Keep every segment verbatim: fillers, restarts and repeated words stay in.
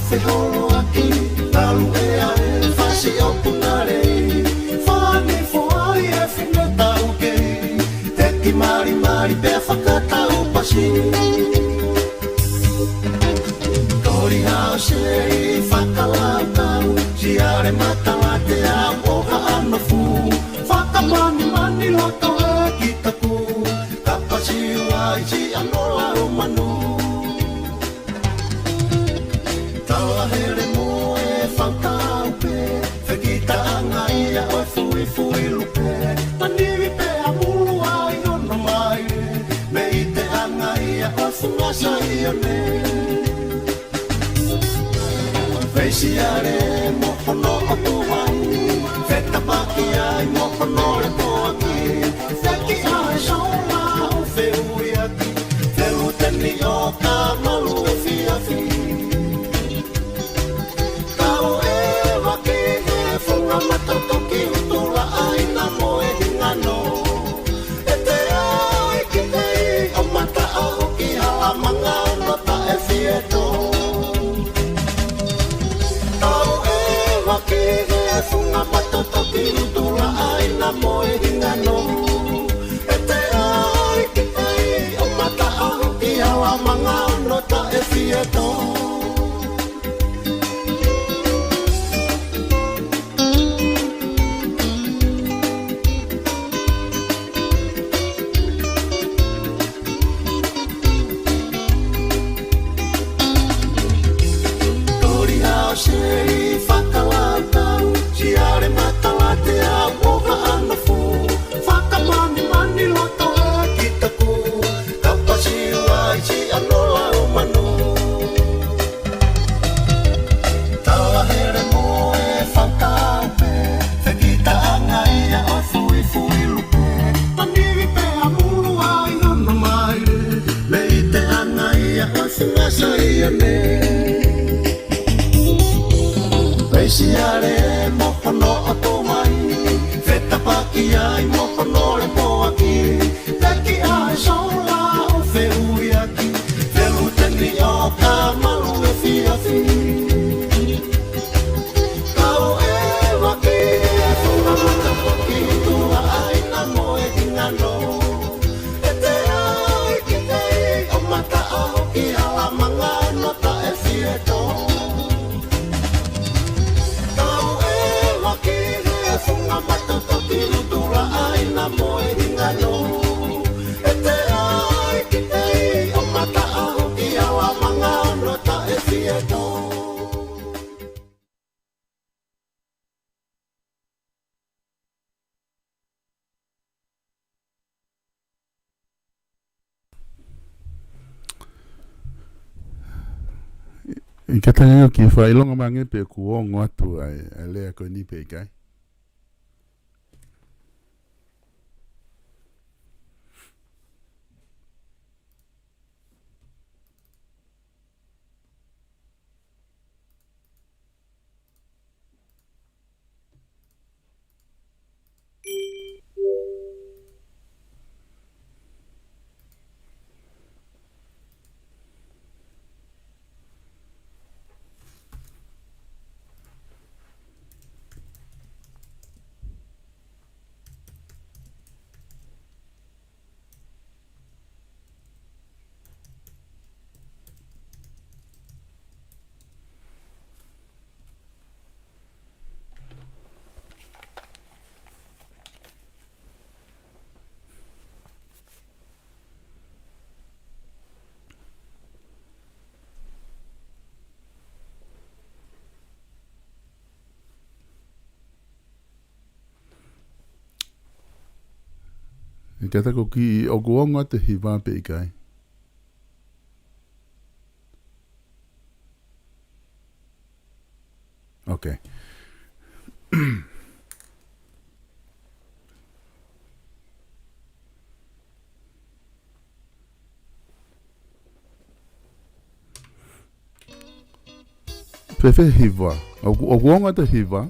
Feholoaki, talu ʻe au e fasi ʻo Punalei, fānifo ai e fine taukei, teki malimali pea fakatau pasi. Toli hao sei fakalaukau, Siale Matalate au ʻo Haʻanofu, fakamanimani loto e kitaku, kapasi uaisi ano lau manu. Tala hele mo e fakaupe, fekitaʻanga ia ʻo e fuifui lupe, tanivi pea mulu ai ono maile, mei te anga ia ʻo e funga Saione. Pea Siale mo hono ʻotu mai, fetapaki ai mo hono lepoaki, feki ai sola ʻo feuiaki, feluteni ʻo ka malu efiafi. Kau e vaki he funga mata toki utula ai na mo e hingano. ʻE te ai ki tei ʻo mata ahu ki hala manga no taʻe fieto. Kau e vaki he funga mata toki utula ai na mo e hingano. ʻE te ai ki tei ʻo mata ahu ki hala manga no taʻe fieto. Toli hao sei fakalaukau, Siale Matalate au ʻo Haʻanofu, fakamanimani loto e kitaku, kapasi uaisi ano lau manu. Tala hele mo e fakaupe, fekitaʻanga ia ʻo e fuifui lupe, tanivi pea mulu ai ono maile, mei te anga ia ʻo e funga Saione. Pea Siale mo hono ʻotu mai, fetapaki ai mo hono lepoaki, teki ai sola ʻo feuiaki, feluteni ʻo ka malu efiafi. Kau e vaki he funga mata toki utula ai na mo e hingano. ʻE te ai ki tei ʻo mata ahu ki hala manga no taʻe fieto. Kau e vaki he funga mata toki utula ai na mo e hingano. ʻE te ai ki tei ʻo mata ahu ki hala manga no taʻe fieto. ʻIkai ke tau kiʻi fakaʻilonga mai ange pe kuo ongo atu ʻa e, ʻa e lea ko eni pe ʻikai. ʻIkai ke tau kiʻi, ʻoku ongo atu e hiva pe ʻikai? Ok. Fēfē hiva? ʻOku, ʻoku ongo atu e hiva?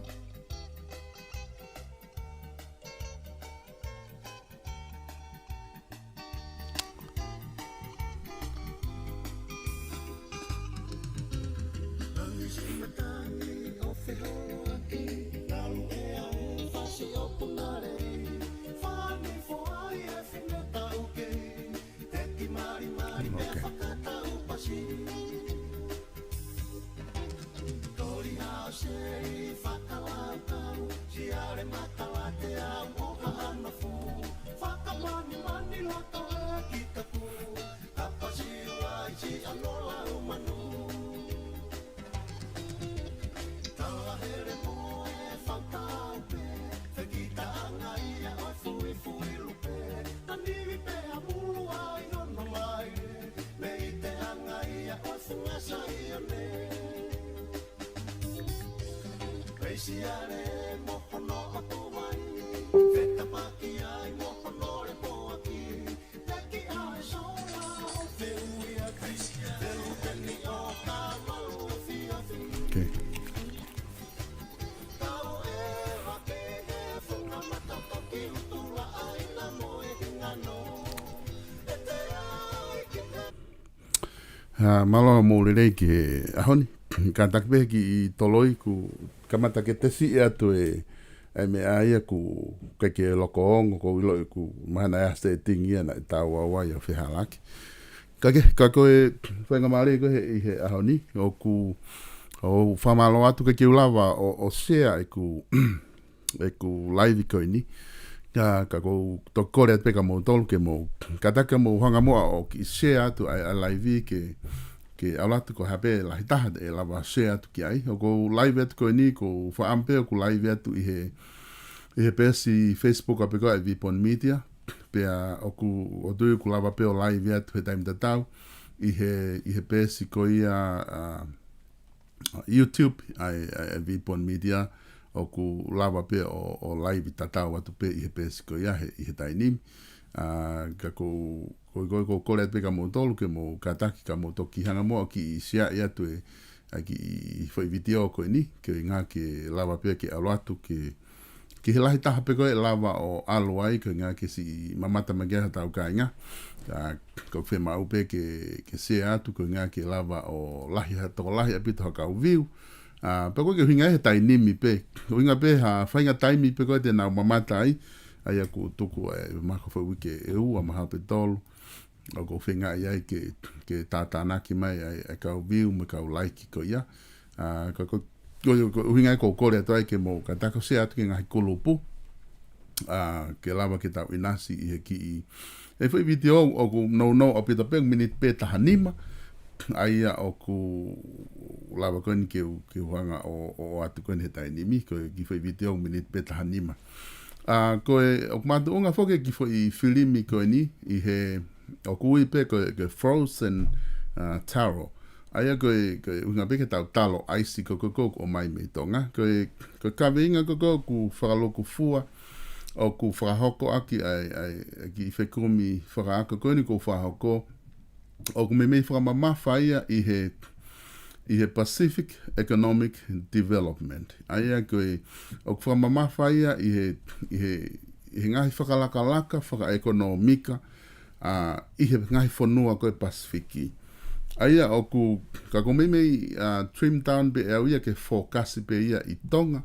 Fani foʻi e fine taukei, teki malimali pea fakataupasi. Toli hao sei fakalaukau, siale matalate au mo haʻana fū. Fakamanimani loto e kita kū, kapasi uai si ano lau manu. Tala hele mo e fakau pē, fekitaʻanga ia ʻo e fuifui lupe. Tanivi pē a mulu ai ono mai, me ʻite anga ia ʻo e funga Saione. Pei siale mo hono ʻoku mai, fetapaki ai mo hono lepoaki. Okay. Ah, mālō mo lelei ki he ʻaho ni. Kātaki pē ki toloi kuo kamata ke tesi atu e, e meʻa ia ʻoku ʻikai ke loko ongo, ʻoku ou ʻiloʻi ʻoku mahalo ʻe setting ia naʻe tau ʻalu ai ʻo fehālaaki. Ka ke, ka ko e faingamālie ko ē he, ʻi he ʻaho ni, ʻoku, ʻoku ou fakamālō atu ke u lava ʻo, ʻo share ʻeku, ʻeku live ko eni. Ka, ka ʻoku ou toki kole atu pē kia moutolu ke mou, kātaki ke mou hanga muʻa ʻo kiʻi share atu ʻa e, ʻa e live ke, ke ʻalu atu ko e hā pē lahi taha ʻe lava share atu ki ai. ʻOku ou live atu ko eni, ʻoku ou faʻa pē ʻoku live atu ʻi he, ʻi he peesi Facebook ʻa pē ko ē ʻa e Vipon Media. Pea ʻoku, ʻoku ou tui ʻoku lava pē ʻo live atu he taimi tatau ʻi he, ʻi he peesi ko ia, ah, YouTube, ʻa e, ʻa e, ʻa e Vipon Media, ʻoku lava pē ʻo, ʻo live tatau atu pē ʻi he peesi ko ia he, ʻi he taimi ni. Ah, ka ʻoku ou, ʻoku ou, ʻoku ou, ʻoku ou kole atu pē kia moutolu ke mou kātaki ke mou toki hanga muʻa ʻo kiʻi share atu e, ʻa e kiʻi foʻi vitiō ko eni, ke ʻuhinga ke lava pē ke ʻalu atu ke, ki he lahi taha pē ko ē ʻe lava ʻo ʻalu ai, ko e ʻuhinga ke siʻi mamata mai ki ai hotau kāinga. Ah, ʻoku ou fiemaʻu pē ke, ke share atu, ko e ʻuhinga ke lava ʻo lahi ha, tokolahi ʻaupito ha kau view. Ah, pea ko e ʻuhinga he taimi ni pē, ʻuhinga pē ha faʻahinga taimi pē ko ē te nau mamata ai, ʻa ia ʻoku tuku ai, mahalo ko e foʻi uike ʻe ua, mahalo pē tolu, ʻoku ou feingaʻi ai ke, ke tātānaki mai ai, ʻa e kau view mo e kau like ko ia. Ah, ko, ko, ko, ko e ʻuhinga ia ʻoku ou kole atu ai ke mou kātaki ʻo share atu ki he ngaahi kulupu. Ah, ke lava ke tau ʻinasi ʻi he kiʻi, e foʻi vitiō ʻoku nounou ʻaupito pē, miniti pē taha nima. ʻA ia ʻoku lava ko eni ke u, ke u hanga ʻo, ʻo, ʻo ʻoatu ko eni he taimi ni, ko e kiʻi foʻi vitiō miniti pē taha nima. Ah, ko e, ʻoku makatuʻunga foki e kiʻi foʻi filimi ko eni ʻi he, ʻoku ui pē ko e, ko e Frozen, ah, Taro. ʻA ia ko e, ko e ʻuhinga pē ke tau talo ʻaisi ko ē ko ē ʻoku ʻomai mei Tonga. Ko e, ko e kaveinga ko ē ko ē ʻoku fakalūkufua, ʻoku fakahoko ʻaki ʻa e, ʻa e, ʻa e kiʻi fekumi fakaako ko eni ʻoku fakahoko, ʻoku meimei fakamamafa ia ʻi he, ʻi he Pacific Economic Development. ʻA ia ko e, ʻoku fakamamafa ia ʻi he, ʻi he, ʻi he ngaahi fakalakalaka fakaʻekonōmika, ah, ʻi he ngaahi fonua ko ē Pasifiki. ʻA ia ʻoku, ka ʻoku meimei, ah, trim down pē ʻe au ia ke fokasi pē ia ʻi Tonga.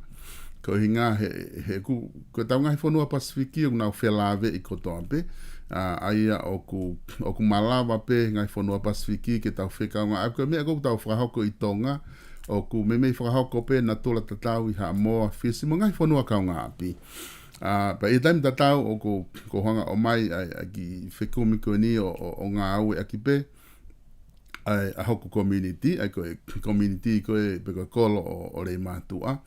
Ko e ʻuhinga he, he ʻoku, ko ʻetau ngaahi fonua Pasifiki ʻoku nau felāveʻi kotoa pē. Ah, ʻa ia ʻoku, ʻoku malava pē ngaahi fonua Pasifiki ke tau fekaungāʻapi. Ko e meʻa ko ē ʻoku tau fakahoko ʻi Tonga, ʻoku meimei fakahoko pē natula tatau ʻi Haʻamoa, Fisi, mo e ngaahi fonua kaungāʻapi. Ah, pea ʻi he taimi tatau ʻoku, ʻoku ou hanga ʻo ʻomai ʻa e, ʻa e kiʻi fekumi ko eni ʻo, ʻo, ʻo ngāueʻaki pē ʻa e, ʻa hoku community, ʻa ia ko e community ko ē pe ko e kolo ʻo, ʻo Leimātuʻa.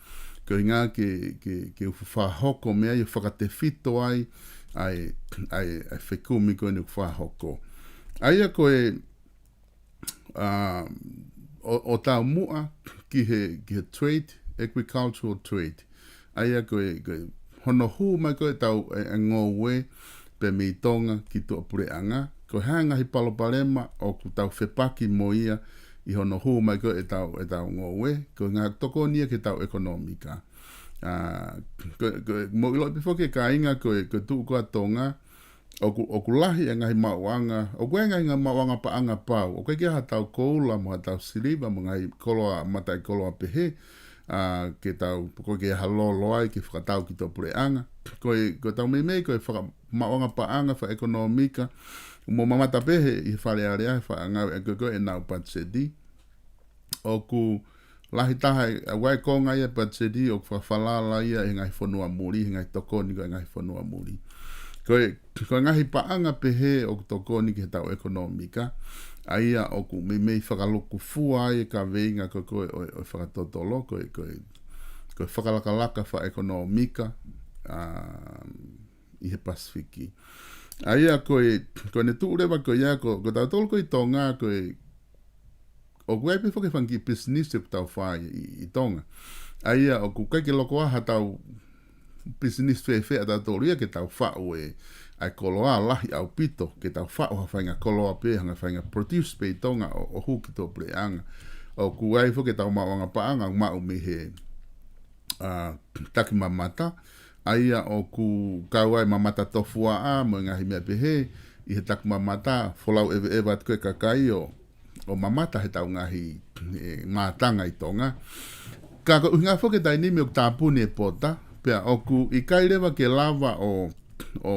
Ko e ʻuhinga ke, ke, ke u fakahoko mei ai ʻo fakatefito ai ʻa e, ʻa e, ʻa e fekumi ko eni ʻoku fakahoko. ʻA ia ko e, ah, ʻo, ʻo taumuʻa ki he, ki he trade, agricultural trade. ʻA ia ko e, ko e hono hū mai ko ē ʻetau, e, e ngoue pē mei Tonga ki tuʻapuleʻanga. Ko e hā e ngaahi palopalema ʻoku tau fepaki mo ia ʻi hono hū mai ko ē ʻetau, ʻetau ngoue. Ko e ʻuhinga tokoni ia ki heʻetau ʻekonōmika. Ah, ko, ko, mou ʻiloʻi pē foki e kāinga ko e, ko e tuʻu ko ē ʻa Tonga, ʻoku, ʻoku lahi e ngaahi maʻuʻanga, ʻoku ʻi ai e ngaahi maʻuʻanga paʻanga pau, ʻoku ʻikai ke ʻi ai haʻatau koula mo haʻatau siliva mo e ngaahi koloa, mataʻikoloa pehē, ah, ke tau, ʻoku ʻikai ke ʻi ai ha lolo ai ke fakatau ki tuʻapuleʻanga. ko e, ko ʻetau meimei ko e fakamaʻuʻanga paʻanga fakaʻekonōmika, mo mamata pē he, ʻi he Fale Alea, he faʻa ngāueʻaki ko ē ʻenau patiseti. ʻOku lahi taha e, ʻa e konga ia patiseti ʻoku fakafalala ia ʻi he ngaahi fonua muli, he ngaahi tokoni ko ē ʻa e ngaahi fonua muli. Ko e, ko e ngaahi paʻanga pehē ʻoku tokoni ki heʻetau ʻekonōmika, ʻa ia ʻoku meimei fakalukufua ai e kaveinga ko ē ko ē ʻo e, ʻo e fakatotolo, ko e, ko e, ko e fakalakalaka fakaʻekonōmika, ā, ʻi he Pasifiki. ʻA ia ko e, ko ʻene tuʻu leva ko ia, ko, ko tautolu ko ē ʻi Tonga, ko e, ʻoku ʻi ai pē foki e fanga kiʻi pisinisi ʻoku tau fai ʻi, ʻi Tonga. ʻA ia ʻoku ʻikai ke loko ai haʻatau pisinisi fēfē ʻatautolu ia ke tau faʻu e, ʻa e koloa lahi ʻaupito, ke tau faʻu ha faʻahinga koloa pē, ha faʻahinga produce pē ʻi Tonga ʻo, ʻo hū ki tuʻapuleʻanga. ʻOku ʻi ai foki ʻetau maʻuʻanga paʻanga, maʻu mei he, ā, takimamata, ʻa ia ʻoku kau ai e mamata tofuaʻa, mo e ngaahi meʻa pehē, ʻi he takimamata, folau ʻeveʻeva atu ko ē e kakai ʻo, ʻo mamata heʻetau ngaahi, e, mātanga ʻi Tonga. Ka ko e ʻuhinga foki e taimi ni ʻoku tāpuni e pota, pea ʻoku ʻikai leva ke lava ʻo, ʻo,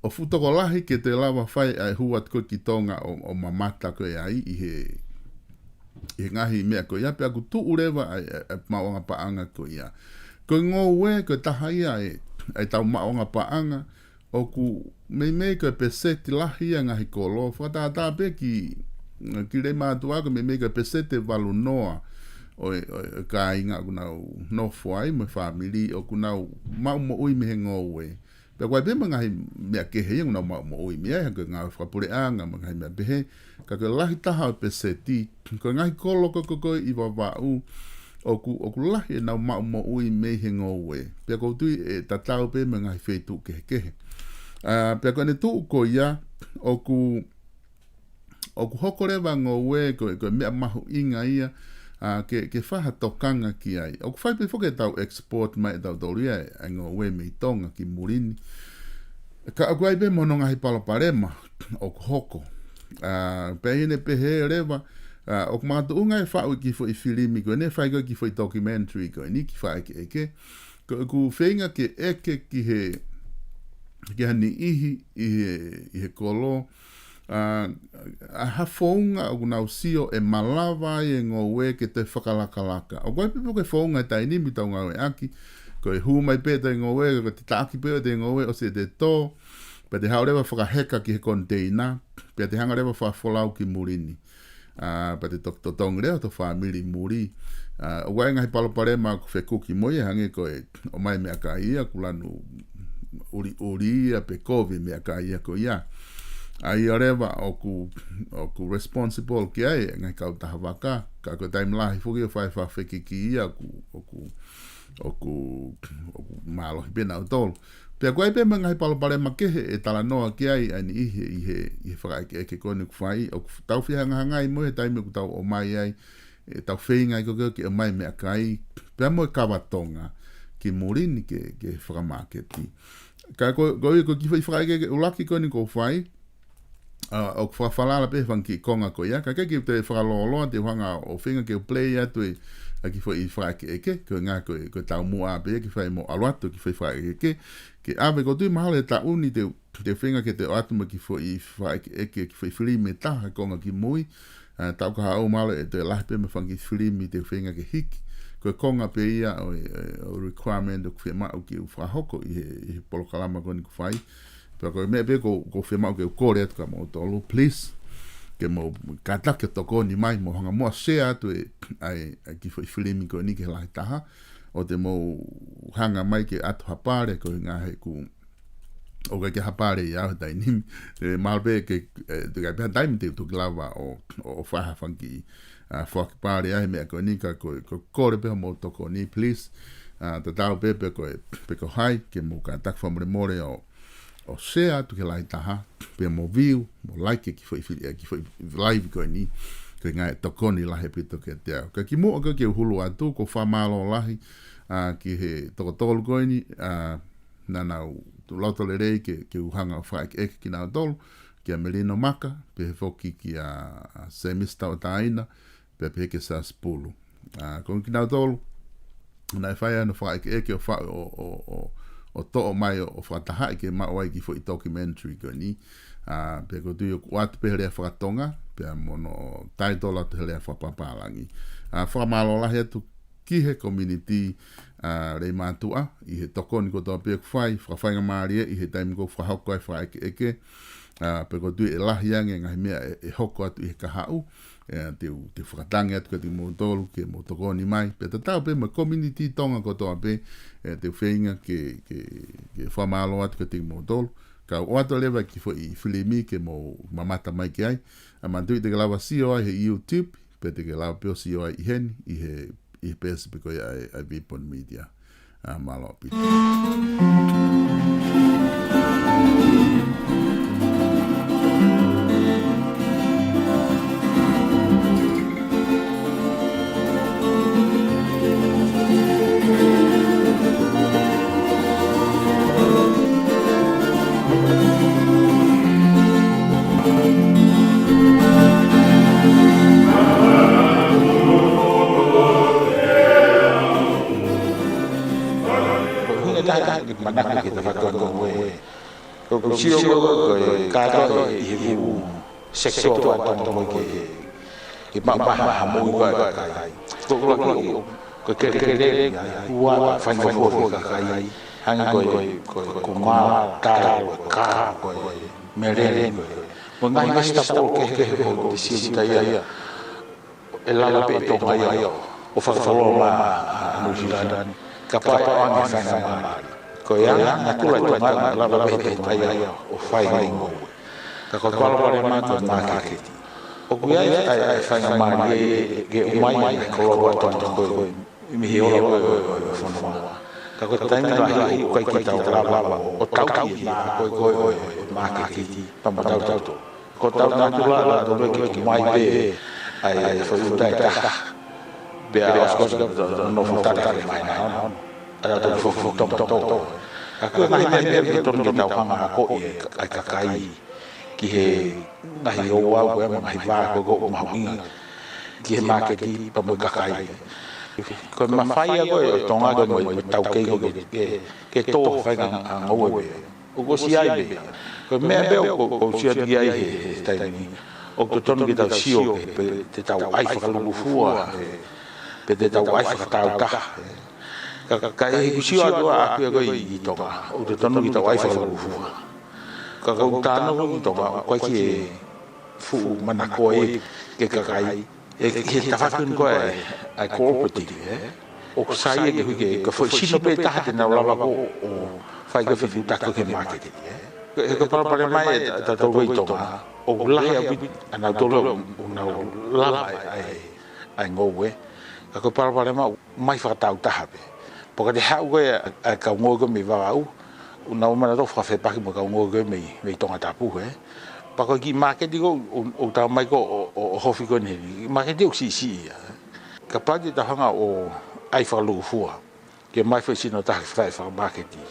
ʻo fuʻu tokolahi ke toe lava fai ʻa e hū atu ko ē ki Tonga ʻo, ʻo mamata ko ē ai ʻi he, ʻi he ngaahi meʻa ko ia, pea ʻoku tuʻu leva ʻa e, ʻa e, ʻa e maʻuʻanga paʻanga ko ia. Ko e ngoue, ko e taha ia e, ʻa ʻetau maʻuʻanga paʻanga, ʻoku meimei ko e peseti lahi ia e ngaahi kolo, fakatātā pē ki, ki Leimātuʻa ko e meimei ko e peseti ʻe valu noa ʻo e, ʻo e, ʻo e kāinga ʻoku nau nofo ai mo e fāmili ʻoku nau maʻu moʻui mei he ngoue. Pea ʻoku ʻi ai pē mo e ngaahi meʻa kehe ia ʻoku nau maʻu moʻui mei ai, hangē ko e ngāue fakapuleʻanga mo e ngaahi meʻa pehē, ka ko e lahi taha ʻo e peseti, ko e ngaahi kolo ko ē ko ē ko ē ʻi Vavaʻu, ʻoku, ʻoku lahi ʻenau maʻu moʻui mei he ngoue. Pea ʻoku ou tui ʻe tatau pē mo e ngaahi feituʻu kehekehe. Ā, pea ko ʻene tuʻu ko ia, ʻoku, ʻoku hoko leva e ngoue ko e, ko e meʻa mahuʻinga ia, ā, ke, ke fai ha tokanga ki ai. ʻOku fai pē foki ʻetau export mai ʻe tautolu ia e, e ngoue mei Tonga ki muli ni. Ka ʻoku ʻi ai pē mo hono ngaahi palopalema ʻoku hoko. Ā, pea ʻi heʻene pehē leva, ā, ʻoku makatuʻunga e faʻu e kiʻi foʻi filimi ko eni, fai ko ē e kiʻi foʻi documentary ko eni, kiʻi fakaʻekeʻeke. Ko ʻeku feinga ke ʻeke ki he, ki ha niʻihi ʻi he, ʻi he kolo, ā, ʻa ha founga ʻoku nau sio ʻe malava ai e ngoue ke toe fakalakalaka. ʻOku ʻi ai pē foki e founga he taimi ni ʻoku tau ngāueʻaki, ko e hū mai pē ʻete ngoue, ko ʻete taʻaki pē ʻete ngoue ʻosi ʻete tō, pea te haʻu leva ʻo fakaheka ki he koniteina, pea te hanga leva ʻo fakafolau ki muli ni. Ā, pea te toki totongi leva hoto fāmili muli. Ā, ʻoku ʻi ai e ngaahi palopalema ʻoku fekuki mo ia, hangē ko e ʻomai e meʻakai ia, kuo lanu ʻuliʻuli ia pe kovi e meʻakai ia ko ia. ʻA ia leva ʻoku, ʻoku responsible ki ai e ngaahi kautaha vaka, ka ko e taimi lahi foki ʻoku fai e fakafekiki ia, ʻoku, ʻoku, ʻoku, ʻoku mālohi pē nautolu. Pea ʻoku ʻi ai pē mo e ngaahi palopalema kehe ʻe talanoa ki ai ʻa e niʻihi ʻi he, ʻi he fakaʻekeʻeke ko eni ʻoku fai, ʻoku tau fehangahangai mo ia he taimi ʻoku tau ʻomai ai, ʻetau feinga ai ko ē ke ʻomai e meʻakai, pea mo e kava Tonga ki muli ni ke, ke fakamāketi. Ka ko, ko ia ko e kiʻi foʻi fakaʻekeʻeke ʻuluaki ko eni ʻoku ou fai, ā, ʻoku fakafalala pē he fanga kiʻi konga ko ia, ka ʻoku ʻikai ke u toe fakalōloa, te u hanga ʻo feinga ke u play atu e, ʻa e kiʻi foʻi fakaʻekeʻeke, ko e ʻuhinga ko e, ko e taumuʻa pē ke fai mo ʻalu atu e kiʻi foʻi fakaʻekeʻeke, ke ʻave, ʻoku ou tui mahalo he taʻu ni te u, te u feinga ke toe ʻoatu mo e kiʻi foʻi fakaʻekeʻeke, kiʻi foʻi filimi ʻe taha he konga kimui, ā, taʻu kahaʻu mahalo ʻe toe lahi pē mo e fanga kiʻi filimi te u feinga ke hiki. Ko e konga pē ia ʻo e, ʻo e requirement ʻoku fiemaʻu ke u fakahoko ʻi he, ʻi he polokalama ko eni ʻoku fai. Pea ko e meʻa pē ʻoku, ʻoku fiemaʻu ke u kole atu kia moutolu, please, ke mou kātaki ʻo tokoni mai, mou hanga muʻa ʻo share atu e, ʻa e, ʻa e kiʻi foʻi filimi ko eni ki he lahi taha, ʻo te mou hanga mai ke ʻatu ha pale, ko e ʻuhinga he ʻoku, ʻoku ʻikai ke ʻi ai ha pale ia he taimi ni. ʻE, mahalo pē ke, ʻe, te u ʻikai pē ha taimi te u toki lava ʻo, ʻo, ʻo fai ha fanga kiʻi, ā, foaki pale ʻa e meʻa ko eni, ka ko e, ko e kole pē hoʻomou tokoni, please. Ā, tatau pē pe ko e, pe ko hai, ke mou kātaki fakamolemole ʻo, ʻo share atu ki he lahi taha, pea mo view, mo like e kiʻi foʻi fili-, e kiʻi foʻi live ko eni, ko e ʻuhinga ʻe tokoni lahi ʻaupito kiate au. Ka kimuʻa ko ē ke u hulu atu, ʻoku ou fakamālō lahi, ā, ki he toko tolu ko eni, ā, naʻa nau loto lelei ke, ke u hanga ʻo fakaʻekeʻeke kinautolu, kia Melino Maka, pehē foki kia Semisi Tauʻatāina, pea pehē kia Sasipulu. Ā, ko kinautolu naʻe fai hono fakaʻekeʻeke ʻo fa-, ʻo, ʻo, ʻo, ʻo toʻo mai ʻo, ʻo fakatahaʻi ke maʻu ai e kiʻi foʻi documentary ko eni. ʻA, pea ʻoku ou tui ʻoku ʻoatu pē he lea fakatonga, pea mo hono title atu he lea fakapapālangi. ʻA, fakamālō lahi atu ki he community, ʻa, Leimātuʻa, ʻi he tokoni kotoa pē ʻoku fai, fakafaingamālie ʻi he taimi ʻoku fakahoko ai e fakaʻekeʻeke. ʻA, pea ʻoku ou tui ʻe lahi ange e ngaahi meʻa ʻe, ʻe hoko atu ʻi he kahaʻu, ʻe, te u, te u fakatangi atu kiate kimoutolu ke mou tokoni mai. Pea tatau pē mo e community Tonga kotoa pē, ʻe, te u feinga ke, ke, ke fakamālō atu kiate kimoutolu. Ka u ʻoatu leva e kiʻi foʻi filimi ke mou mamata mai ki ai. ʻA, manatuʻi te ke lava sio ai he YouTube, pea te ke lava pē ʻo sio ai ʻi heni, ʻi he, ʻi he peesi pē ko ia ʻa e, ʻa e Vipon Media. ʻA, mālō ʻaupito. Ko e ʻuhinga ʻe taha ke manako ki he tafaʻaki ko ē. ʻOku ou sio ko ē, ko e kātoa ʻi he fuʻu sekitoa ʻa Tonga ko ē ke, ke maʻu maha ha moʻui ʻa e kakai. Ko e ʻuluaki, ko e kelekele, ua, faingofua ʻa e kakai. Hangē ko e, ko e, ko e konga, talo, ko e kā, ko e meleni, ko e, mo e ngaahi vegetable kehekehe ʻoku te sio ki ai ia. ʻE lava pē ʻe Tonga ia ʻo, ʻo fakafuoloa maʻa, ʻa, ʻa Nuʻusila ni. Kapau ʻe ʻoange e faingamālie. Ko e anga e natula ʻo Tonga, ʻe lava pē ʻe Tonga ia ʻo fai e ngoue. Ka ko e palopalema ko e māketi. ʻOku ʻi ai e, e, e faingamālie ke ʻomai e koloa ʻa Tonga ko ē mei he ola ko ē ʻo, ʻo, ʻo e fonua. Ka ko e taimi lahi ʻoku ʻikai ke tau lava ʻo, ʻo tauhi e meʻa ko ē ko ē ʻo e, ʻo e māketi pea mo tautolu. Ko hotau natula ʻa tautolu ke ʻomai pē ʻa e, ʻa e foʻi uta ʻe taha. Pea ʻosi ko ē ʻo, ʻo, ʻo nofo tata ke mai na ono. ʻA tautolu foki ʻoku tau tō. Ka ko e ngaahi meʻa pē ʻoku totonu ke tau hanga ʻo akoʻi e, ʻa e kakai ki he ngaahi ouau ko ē mo e ngaahi vā ko ē ʻoku mahuʻinga ki he māketi pea mo e kakai. Ko e mafai ia ko ē ʻo Tonga ko ē mo e, mo e taukei ko ē ke, ke, ke tō e faʻahinga ngoue pē. ʻOku ʻosi ʻi ai pē. Ko e meʻa pē ʻoku, ʻoku ou sio ki ai he, he taimi ni. ʻOku totonu ke tau sio ki ai pē, te tau ʻai fakalūkufua, he, pe te tau ʻai fakatāutaha, he. Ka, ka, ka ʻi heʻeku sio atu ʻaʻaku ia ko ē ʻi, ʻi Tonga, ʻoku totonu ke tau ʻai fakalūkufua. Ka ko ʻeku talanoa ʻi Tonga, ʻoku ʻikai ke fuʻu manako ia ki he kakai. ʻE, ʻi he tafaʻaki ko ē ʻa e cooperative, ē? ʻOku sai ia ke hui ke, ka foʻi sino pē ʻe taha te nau lava ko ē ʻo fai ko ē e fetuʻutaki ki he māketi, ē? He ko e palopalema ʻa e, ʻa tautolu ʻi Tonga, ʻoku lahi ʻaupito ʻa nautolu ʻoku nau lava ʻa e, ʻa e, ʻa e ngoue. Ka ko e palopalema ʻoku ʻomai fakatāutaha pē. Pea ka te haʻu ko ē ʻa, ʻa e kau ngoue ko ē mei Vavaʻu, ʻoku nau ō mai nautolu ʻo fakafepaki mo e kau ngoue ko ē mei, mei Tongatapu, ē? Pea ko e kiʻi māketi ko ē ʻoku, ʻoku tau ʻomai ko ē ʻo, ʻo, ʻo hofi ko eni, māketi ʻoku siʻisiʻi ia. Kapau te tau hanga ʻo ʻai fakalūkufua, ke ʻomai foʻi sino ʻe taha ke fai e fakamāketi.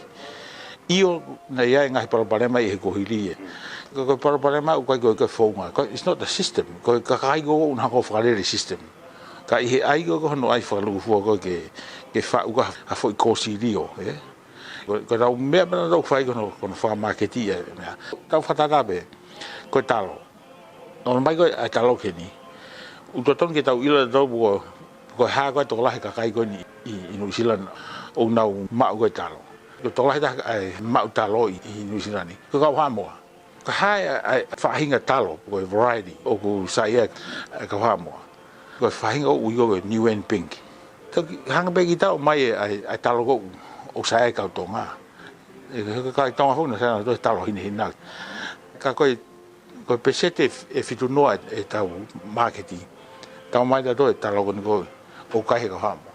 ʻIo, naʻe ʻi ai e ngaahi palopalema ʻi he kuohili, ē. Ko, ko e palopalema ʻoku ʻikai ko e, ko e founga. Ko, it's not the system. Ko e kakai ko ē ʻoku nau hanga ʻo fakalele e system. Ka ʻi he ʻai ko ē ko hono ʻai fakalūkufua ko ē ke, ke faʻu ko ē ha foʻi kōsilio, ē? Ko, ko ʻenau meʻa pē naʻa nau fai ko hono, ko hono fakamāketi ʻa e meʻa. Tau fakatātā pē, ko e talo. ʻOmai ko ē ʻa e talo ki heni. ʻOku totonu ke tau ʻilo ʻe tautolu ko, ko e hā ko ē e tokolahi e kakai ko eni ʻi, ʻi Nuʻusila ni ʻoku nau maʻu ko ē e talo. Ko e tokolahi ʻe taha ʻa e maʻu talo ʻi, ʻi Nuʻusila ni, ko e kau Haʻamoa. Ko e hā e, ʻa e faʻahinga talo, ko e variety, ʻoku saiʻia ai e kau Haʻamoa. Ko e faʻahinga ʻoku ui ko ē ko e Niueni Pinki. Toki hanga pē kita ʻo ʻomai e, ʻa e, ʻa e talo ko ē ʻoku saiʻia ai e kau Tonga. ʻE, he kakai Tonga foki naʻa nau saiʻia ʻaupito he talo hinehina. Ka ko e, ko e peseti ʻe, ʻe fitu noa ʻe, ʻetau māketi. Tau ʻomai ʻe tautolu e talo ko eni ko ē ʻoku kai ʻe he kau Haʻamoa.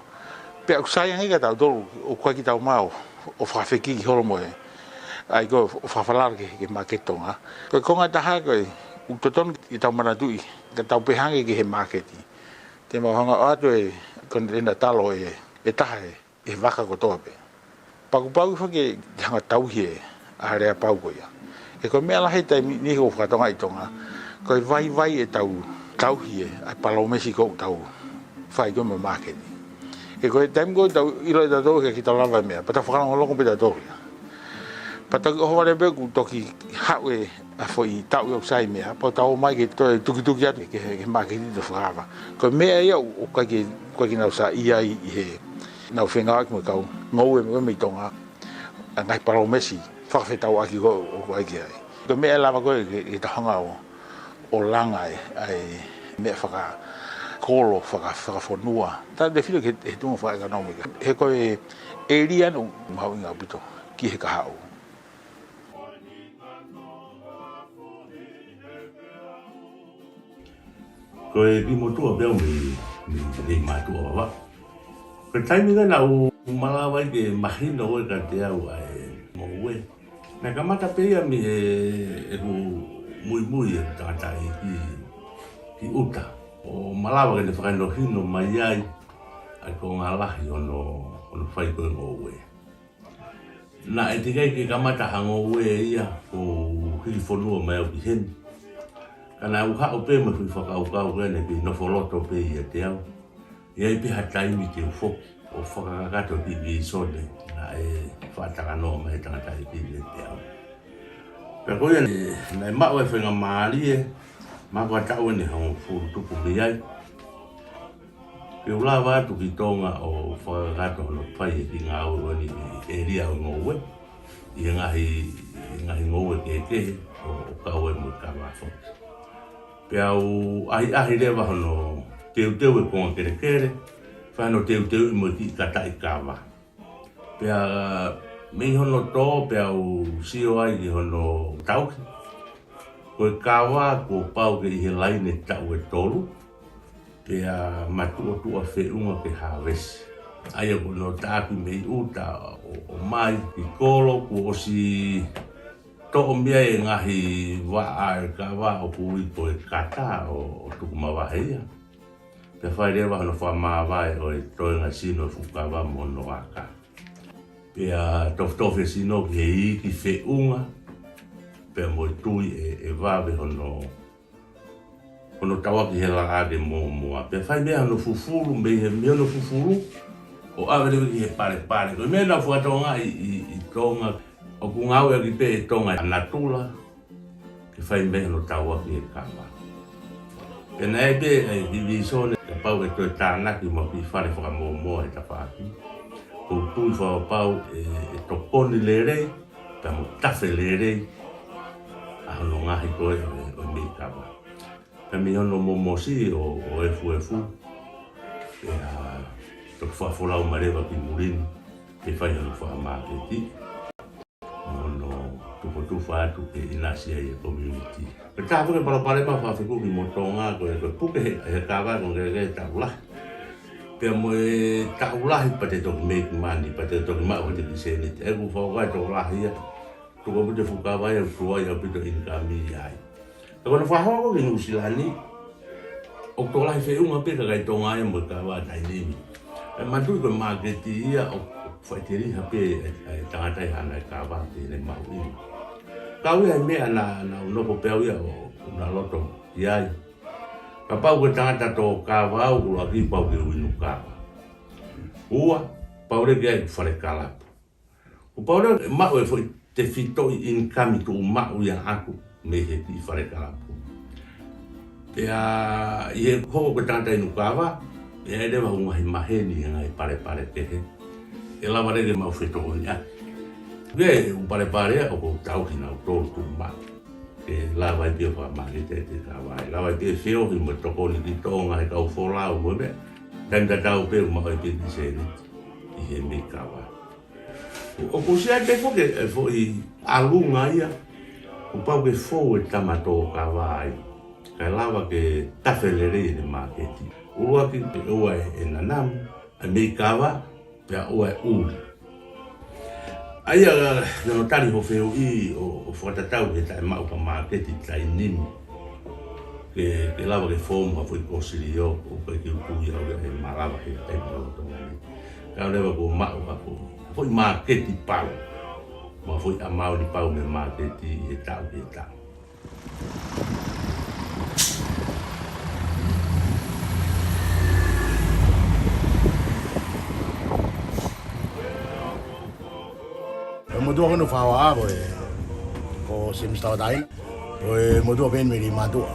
Pea ʻoku sai ange kiate tautolu, ʻoku ʻikai ke tau ō mai ʻo, ʻo fakafekiki holo mo e, ʻai ko ē ʻo fakafalala ki he, ki he māketi Tonga. Ko e konga ʻe taha ko ē, ʻoku totonu ke tau manatuʻi, ka tau pehē ange ki he māketi, te mau hanga ʻo ʻoatu e konitena talo ʻe, ʻe taha ʻe, ʻe he vaka kotoa pē. Pea kuo pau foki ke hanga ʻo tauhi e aleapau ko ia. He ko e meʻa lahi he taimi ni ʻoku fakatokangaʻi ʻi Tonga, ko e vaivai ʻetau tauhi e, ʻa e palōmesi ko ē ʻoku tau fai ko ē mo e māketi. He ko e taimi ko ē ʻoku tau ʻilo ʻe tautolu ʻoku ʻikai ke tau lava e meʻa, pea tau fakalongolongo pē tautolu ia. Pea toki ʻohovale pē kuo toki haʻu e, ʻa e foʻi taʻu ʻoku sai meʻa, pea tau ō mai ke toe tukituki atu ki he, ki he māketi ʻo fakaava. Ko e meʻa ia ʻoku, ʻoku ʻikai ke, ʻoku ʻikai ke nau saiʻia ai ʻi heʻenau fengāueʻaki mo e kau ngoue mei, mei Tonga. ʻA e ngaahi palōmesi fakafetauʻaki ko ē ʻoku ʻikai ke ʻi ai. Ko e meʻa ʻe lava ko ē ke, ke tau hanga ʻo, ʻo langa e, ʻa e meʻa fakakolo, faka-, fakafonua. Taʻe te filo ki he, he tuʻunga fakaʻekonōmika. He ko e ʻēlia ʻoku mahuʻinga ʻaupito ki he kahaʻu. Ko e kiʻi motuʻa pē au mei, mei, mei Matuʻa Vavaʻu. Ko e taimi ko ē naʻá ku malava ai ke mahino ko ē kiate au ʻa e ngoue, naʻe kamata pē ia mei he, ʻeku muimui ʻeku tangataʻeiki ki, ki ʻuta, ʻo malava ke ne fakahinohino mai ai ʻa e konga lahi hono, hono fai ko ē ngoue. Naʻe teʻeki ai ke kamata ha ngoue ia ʻo hiki fonua mai au ki heni. Ka naʻá ku haʻu pē mo e foʻi fakakaukau ko eni ke nofo loto pē ʻiate au. ʻE ʻi ai pē ha taimi te u foki ʻo fakakakato e kiʻi vīsone naʻe faʻa talanoa mai he tangataʻeiki kiate au. Pea ko ia naʻe, naʻe maʻu e faingamālie, maʻu ha taʻu ʻe hongofulu tupu mei ai, ke u lava atu ki Tonga ʻo fakakakato hono fai e kiʻi ngāue ko eni ʻi he ʻēlia ʻo e ngoue, ʻi he ngaahi, ʻi he ngaahi ngoue kehekehe ʻo, ʻo kau ai mo e kava foki. Pea u ʻahiʻahi leva hono teuteu e konga kelekele, fai hono teuteuʻi mo e kiʻi kataʻi kava. Pea mei hono tō, pea u sio ai ki hono tauhi. Ko e kava kuo pau ke ʻi he laine taʻu ʻe tolu, pea matuʻotuʻa feʻunga ke hāvesi. ʻA ia ko hono taʻaki mei ʻuta ʻo, ʻo mai ki kolo, kuo ʻosi toʻo mei ai e ngaahi vaʻa e kava ʻoku ui ko e kata ʻo, ʻo tuku mavahe ia. Pea fai leva hono fakamāvae ʻo e toenga sino e fuʻu kava mo hono aka. Pea tofitofi e sino ki he iiki feʻunga, pea mo e tui ʻe, ʻe vave hono, hono tauaki he laʻā ke mōmoa. Pea fai mei ai hono fufulu, mei he, mei hono fufulu ʻo ʻave leva ki he palepale. Ko e meʻa naʻá ku fakatokangaʻi ʻi, ʻi, ʻi Tonga, ʻoku ngāueʻaki pē ʻe Tonga ʻa natula ke fai mei ai hono tauaki e kava. Pea naʻe ʻi ai pē ʻa e kiʻi vīsone, kapau ʻe toe tānaki mo ha kiʻi fale fakamōmoa he tafaʻaki, ʻoku ou tui fakapapau ʻe, ʻe tokoni lelei, pea mo tafe lelei ʻa hono ngaohi ko ē ʻo e, ʻo e meʻi kava. Pea mei hono momosi ʻo, ʻo efuefu, pea toki fakafolau mai leva ki muli ni, ke fai hono fakamāketi mo hono tufotufa atu ke ʻinasi ai e community. Ko e taha foki e palopalema fakafekumi mo Tonga ko e, ko e puke he, he kava ko e ngaahi taʻu lahi. Pea mo e taʻu lahi pea te toki make money, pea te toki maʻu ha kiʻi sēniti. ʻOku ou fakakaukau ʻe tokolahi ia, tuku ʻaupito e fuʻu kava ia, ʻoku tuai ʻaupito e ʻinikami ai. Ka ko hono fakahoko ki Nuʻu Sila ni, ʻoku tokolahi feʻunga pē kakai Tonga ia mo e kava taimi ni. ʻE manatuʻi ko e māketi ia ʻoku, ʻoku faʻiteliha pē e, e tangata ʻi haʻane kava ke ne maʻu ʻi. Kau ia he meʻa naʻa, naʻá ku nofo pē au ia ʻo, ʻo na loto ʻi ai. Kapau ko e tangata tō kava au, ʻuluaki pau ke u inu kava. Ua, pau leva ke ʻi ai ʻeku fale kalapu. Kuo pau leva ke maʻu e foʻi tefitoʻi ʻinikami tuʻumaʻu ia ʻaʻaku mei he kiʻi fale kalapu. Pea ʻi he hoko ko e tangata inu kava, ʻe ʻi ai leva hoku ngaahi maheni he ngaahi palepale kehe. ʻE lava leva ke mau fetokoniʻaki. Ko e ʻū palepale ia ʻoku ou tauhi nautolu tuʻumaʻu. Ke lava ai pē ʻo fakamāketi e kava. ʻE lava ai pē ʻo feohi mo e tokoni ki Tonga he kau folau mo e meʻa. Taimi tatau pē ʻoku maʻu ai pē e kiʻi sēniti ʻi he meʻi kava. ʻOku ou sio ai pē foki e foʻi ʻalunga ia, kuo pau ke fou e tama tō kava ai, kae lava ke tafe lelei ʻene māketi. ʻUluaki, ʻe ua e, e nanamu, e meʻi kava, pea ua e ʻuli. ʻA ia, ke hono tali hoʻo fehuʻi ʻo, ʻo fakatatau he taʻemaʻu ka māketi taimi ni. Ke, ke lava ke fou mo ha foʻi kōsilio, ʻoku ʻikai ke u tui au ia ʻe malava he taimi lolotonga ni. Ka ʻoku leva kuo maʻu ha foʻi, ha foʻi māketi pau. Mo ha foʻi ʻamauni pau mei he māketi ʻi he taʻu ki he taʻu. Ko e Motuʻa ko eni ʻoku ou fakahoko ko e, ko Semisi Tauʻatāina. Ko e motuʻa pē eni mei Leimātuʻa.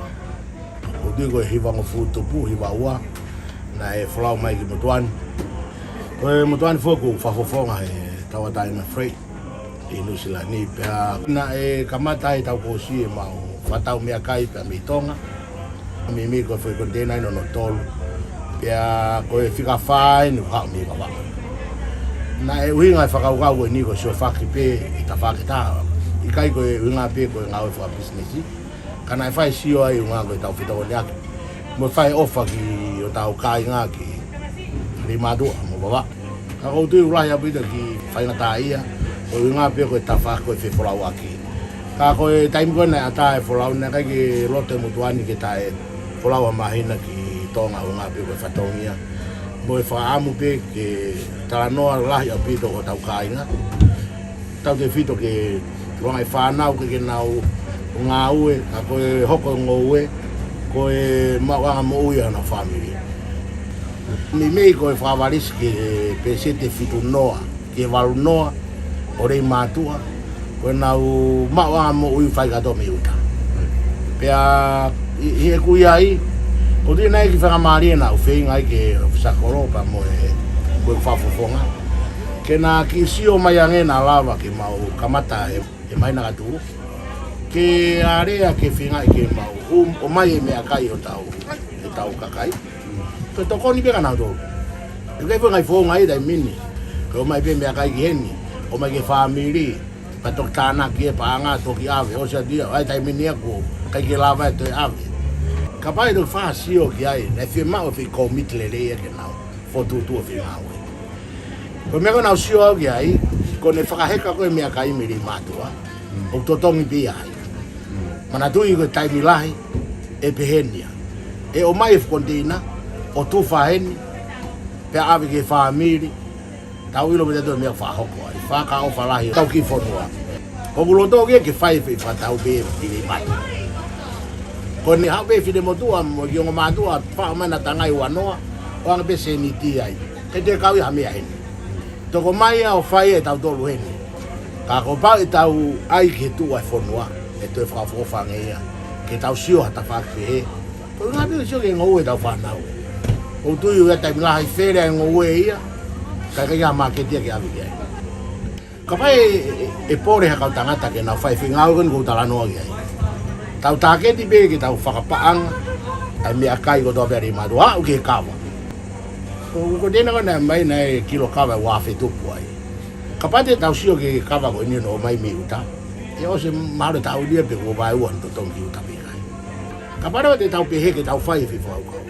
ʻOku ou tui ko e hivangofulu tupu, hiva ua, naʻe folau mai ki he motuʻa ni. Ko e motuʻa ni foki ʻoku fakafofonga ʻe he Tauʻatāina Freight ʻi Nuʻusila ni. Pea naʻe kamata ai ʻetau kōsi ʻemau fakatatau meʻakai pea mei Tonga. Meimei ko e foʻi koniteina ʻe ono noa tolu. Pea ko e fika fā eni ʻoku haʻu mei Vavaʻu. Naʻe ʻuhinga e fakakaukau ko eni ko e siofaki pē ʻi tafaʻaki ʻe taha. ʻIkai ko e ʻuhinga pē ko e ngāue fakapisinisi. Ka naʻe fai e sio ai ʻuhinga ko ʻetau fetokoniʻaki mo e fai e ʻofa ki hotau kāinga ki Leimātuʻa mo Vavaʻu. Ka ʻoku ou tui ʻoku lahi ʻaupito e kiʻi faingataʻaʻia, ko e ʻuhinga pē ko e tafaʻaki ko e fefolauʻaki. Ka ko e taimi ko ē naʻe ʻatā e folau naʻe ʻikai ke loto e motuʻa ni ke taʻe folau ha māhina ki Tonga ʻuhinga pē ko e fatongia. Mo e fakaʻamu pē ke talanoa lahi ʻaupito ki hotau kāinga. Tautefito ki he anga e fānau ke, ke nau ngāue, ka ko e hoko e ngoue, ko e maʻuʻanga moʻui ʻa honau fāmili. Meimei ko e fakavalisi ki he pēseti ʻe fitu noa ki he valu noa ʻo Leimātuʻa, ko ʻenau maʻuʻanga moʻui fai kātoa mei ʻuta. Pea ʻi, ʻi heʻeku ʻi ai, ʻoku ou tui naʻe kiʻi faingamālie naʻa ku feinga ai ki he ʻōfisa kolo pea mo e, mo e fakafofonga. Ke na kiʻi sio mai ange naʻa lava ke mau kamata e, e māhina ka tuʻu. Ke alea ke feingaʻi ke mau, um, ʻomai e meʻakai ʻo hotau, hotau kakai. Ko e tokoni pē kia nautolu. ʻOku ʻikai foʻi ngaahi founga ʻi he taimi ni. Ko e ʻomai pē meʻakai ki heni, ʻomai ki he fāmili, pea toki tānaki e paʻanga, toki ʻave, ʻosi atu ia, ʻa e taimi ni ʻoku ʻikai ke lava ʻe toe ʻave. Kapau ʻe toki fakasio ki ai, naʻe fiemaʻu e foʻi kōmiti lelei ia ke nau fokotuʻutuʻu e foʻi ngāue. Ko e meʻa ko ē naʻa ku sio au ki ai, ko ʻene fakaheka ko ē e meʻakai mei Leimātuʻa, ʻoku totongi pē ia ai. Manatuʻi ko e taimi lahi ʻe pehē ni ia. ʻE ʻomai e foʻi koniteina ʻo tufa heni, pea ʻave ki he fāmili. Tau ʻilo pē tautolu e meʻa ʻoku fakahoko ai. Fakaʻofa lahi hotau kiʻi fonua. Ko ʻeku loto ko ē ke fai e foʻi fakatatau pē ʻi Leimātuʻa. Ko ʻene haʻu pē finemotuʻa mo e kiʻi ongo mātuʻa, faʻo mai ʻena tangai ua noa, ʻoange pē sēniti ai. He ʻikai ke kau ia ha meʻa heni. Toko mai ia ʻo fai ʻe tautolu heni. Ka kuo pau ke tau ʻai ki he tuʻa e fonua, ʻe toe fakaʻofoʻofa ange ia. Ke tau sio ha tafaʻaki pehē. Ko e ʻuhinga pē ke sio ki he ngoue ʻetau fānau. ʻOku ou tui ʻoku ʻi ai e taimi lahi ʻe fele ai e ngoue ia, ka ʻikai ha māketi ia ke ʻave ki ai. Kapau ʻe, ʻe, ʻe pole ha kau tangata ke nau fai e foʻi ngāue ko eni ʻoku ou talanoa ki ai. Tau tāketi pē ke tau fakapaʻanga ʻa e meʻakai kotoa pē ʻa Leimātuʻa ʻo aʻu ki he kava. Ko, ko e koniteina ko ē naʻe ʻomai naʻe kilo kava ʻe ua afe tupu ai. Kapau te tau sio ki he kava ko eni naʻe ʻomai mei ʻuta, ʻe ʻosi mahalo ʻe taʻu ʻe ua pe ʻe vaeua hono totongi ki ʻuta pe ʻikai. Kapau leva te tau pehē ke tau fai e foʻi fakakaukau.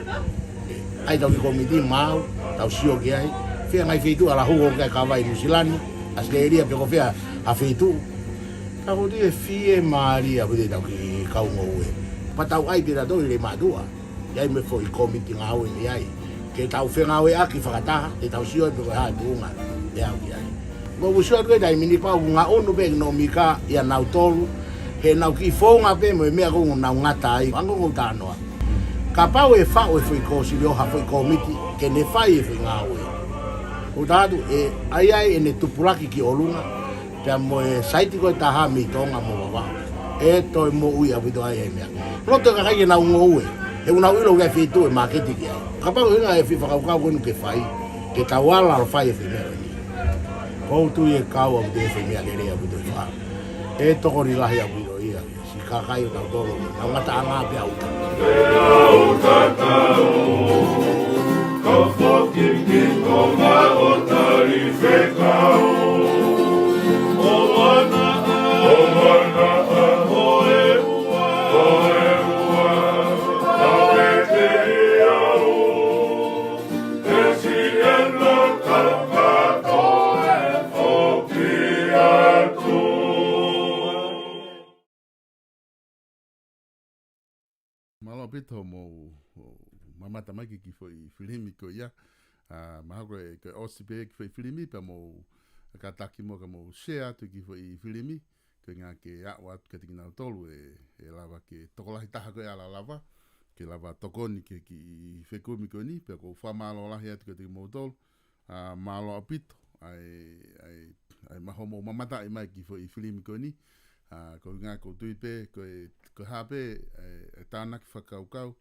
ʻAi ʻetau kiʻi kōmiti maʻu, tau sio ki ai, fē e ngaahi feituʻu ʻe ala hū ʻo ʻai e kava ʻi Nuʻusila ni, ʻAositelēlia pe ko fē ha feituʻu. Ka ʻoku ou tui ʻe fiemālie ʻaupito ʻetau kiʻi kau ngoue. Pea tau ʻai pē tautolu ʻi Leimātuʻa. ʻI ai mo e foʻi kōmiti ngāue mei ai. Ke tau fengāueʻaki fakataha, ke tau sio pe ko e hā e tuʻunga ʻe aʻu ki ai. Ko ʻeku sio atu ki he taimi ni pau ʻoku ngaʻunu pē ʻekonōmika ʻia nautolu, heʻenau kiʻi founga pē mo e meʻa ʻoku nau ngata ai, ʻa ē ʻoku ou talanoa. Kapau ʻe faʻu e foʻi kōsilio ha foʻi kōmiti, ke ne fai e foʻi ngāue. ʻOku ou tala atu, ʻe ʻai ai ʻene tupulaki ki ʻolunga, pea mo e saiti ko ē ʻe taha mei Tonga mo Vavaʻu. ʻE toe moʻui ʻaupito ai e meʻa. Loto e kakai ke nau ngoue. He ʻoku nau ʻilo ʻoku ʻi ai e feituʻu ʻe māketi ki ai. Kapau ʻe ʻuhinga e foʻi fakakaukau ko eni ke fai, ke tau ala ʻo fai e foʻi meʻa ko eni. ʻOku ou tui ʻe kau ʻaupito e foʻi meʻa lelei ʻaupito ʻe fai. ʻE tokoni lahi ʻaupito ia. Siʻi kakai ʻo tautolu, nau ngataʻanga pē ʻa ʻuta. Mālō ʻaupito hoʻomou mamata mai ki he kiʻi foʻi filimi ko ia. ʻA, mahalo ko e, ko e ʻosi pē kiʻi foʻi filimi pea mou kātaki muʻa ke mou share atu e kiʻi foʻi filimi. Ko e ʻuhinga ke aʻu atu kiate kinautolu ʻe, ʻe lava ke tokolahi taha ko ē ʻe ala lava. Ke lava tokoni ki he kiʻi fekumi ko eni, pea ʻoku ou fakamālō lahi atu kiate kimoutolu. ʻA, mālō ʻaupito ʻa e, ʻa e ʻa e maho mo mamata ʻi mai ki he foʻi filimi ko eni. ʻA, ko e ngā ko tui pē, ko e, ko e hā pē, e, e tānaki fakakaukau,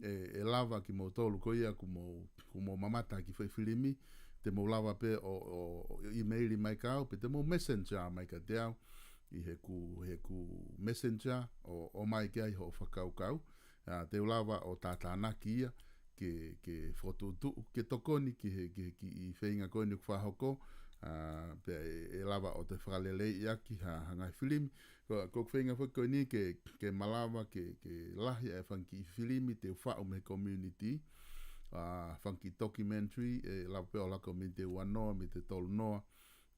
e, e lava kimoutolu ko ia kuo mou, kuo mou mamata ki he foʻi filimi, te mou lava pē ʻo, ʻo, ʻo email mai kia au, pe te mou messenger mai kiate au, ʻi heʻeku, heʻeku messenger, ʻo, ʻomai ki ai hoʻo fakakaukau, ʻa, te u lava ʻo tātānaki ia, ke, ke fokotuʻutuʻu, ke tokoni ki he, ki he kiʻi feinga ko eni ʻoku fakahoko, ʻa, pea ʻe, ʻe lava ʻo toe fakaleleiʻi ʻaki ha, ha ngaahi filimi. Ko, ko e feinga foki ko eni ke, ke malava, ke, ke lahi ʻa e fanga kiʻi filimi te u faʻu mei he community, ʻa, fanga kiʻi documentary, ʻe lava pē ʻo laka mei he ua noa, mei he tolu noa,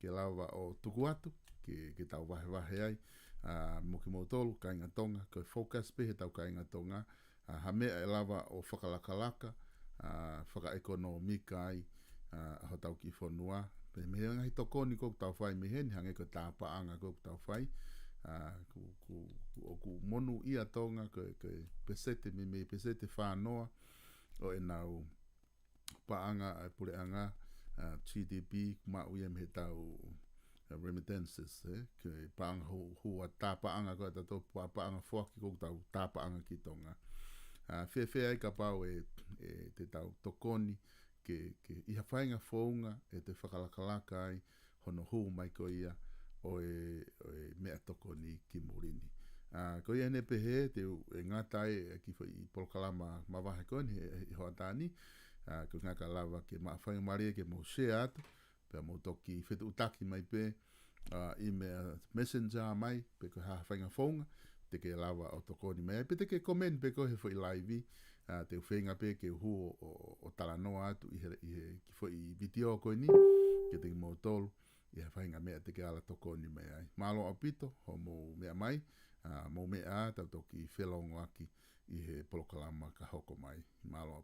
ke lava ʻo tuku atu, ke, ke tau vahevahe ai, ʻa, mo kimoutolu, kāinga Tonga, ko e focus pē he tau kāinga Tonga, ʻa, ha meʻa ʻe lava ʻo fakalakalaka, ʻa, fakaʻekonōmika ai, ʻa, hotau kiʻi fonua. Pea mei he ngaahi tokoni ko ē ʻoku tau fai mei heni, hangē ko e tāpaʻanga ko ē ʻoku tau fai, ʻa, ku, ku, ku, ʻoku monūʻia Tonga, ko e, ko e peseti, meimei peseti fā noa, ʻo ʻenau paʻanga ʻa e puleʻanga, ʻa, G D P, maʻu ia mei he tau, ʻa, remittances, ē, ko e paʻanga hu-, hua tāpaʻanga ko ē ʻa tautolu, pa-, paʻanga foaki ko ē ʻoku tau tāpaʻanga ki Tonga. ʻA, fēfē ai kapau ʻe, ʻe te tau tokoni ke, ke ʻi ha faʻahinga founga ʻe toe fakalakalaka ai hono hū mai ko ia ʻo e, ʻo e meʻatokoni ki muli ni. ʻA, ko ia ʻeni pē he te u, ʻe ngata ai e kiʻi foʻi polokalama mavahe ko eni he, he hoʻatā ni. ʻA, ko e ngata lava ke maʻu faingamālie ke mou share atu, pea mou toki fetuʻutaki mai pē, ʻa, ʻi he messenger mai, pe ko e hā ha faʻahinga founga, te ke lava ʻo tokoni mai ai, pe te ke comment pē ko ē he foʻi live, ʻa, te u feinga pē ke u hū ʻo, ʻo, ʻo talanoa atu ʻi he, ʻi he kiʻi foʻi video ko eni, kiate kimoutolu, ʻi ha faʻahinga meʻa te ke ala tokoni mai ai. Mālō ʻaupito, hoʻomou meʻa mai, ʻa, mou meʻa ā, tau toki felōngoaki ʻi he polokalama ka hoko mai. Mālō